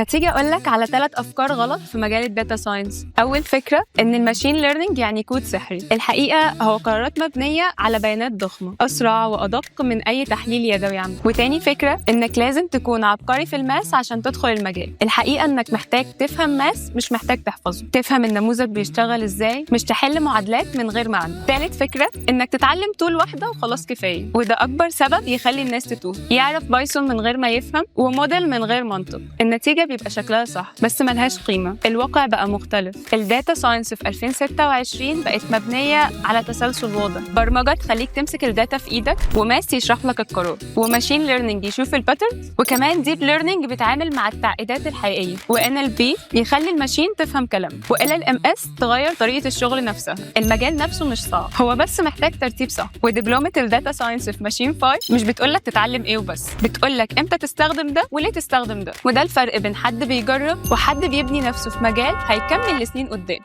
ما تيجي اقول لك على 3 افكار غلط في مجال ال data science. اول فكرة ان ال machine learning يعني كود سحري. الحقيقة هو قرارات مبنية على بيانات ضخمة، اسرع وادق من اي تحليل يدوي عام. وتاني فكرة انك لازم تكون عبقري في ال math عشان تدخل المجال. الحقيقة انك محتاج تفهم math، مش محتاج تحفظه، تفهم النموذج بيشتغل ازاي، مش تحل معادلات من غير معنى. تالت فكرة انك تتعلم tool واحدة وخلاص كفايه، وده اكبر سبب يخلي الناس تتوه. يعرف Python من غير ما يفهم، وموديل من غير منطق. النتيجة بيبقى شكلها صح بس ملهاش قيمة. الواقع بقى مختلف. ال data science في 2026 بقت مبنية على تسلسل واضح: برمجة تخليك تمسك ال data في ايدك، و math يشرح لك القرار، و machine learning يشوف ال pattern، وكمان deep learning بيتعامل مع التعقيدات الحقيقيه، و NLP يخلي ال machine تفهم كلام، و LLMs تغير طريقه الشغل نفسها. المجال نفسه مش صعب، هو بس محتاج ترتيب صح. ودبلومه ال data science في Machineify مش بتقولك تتعلم ايه وبس، بتقولك امتى تستخدم ده وليه تستخدم ده. وده الفرق بين حد بيجرب وحد بيبني نفسه في مجال هيكمل لسنين قدام.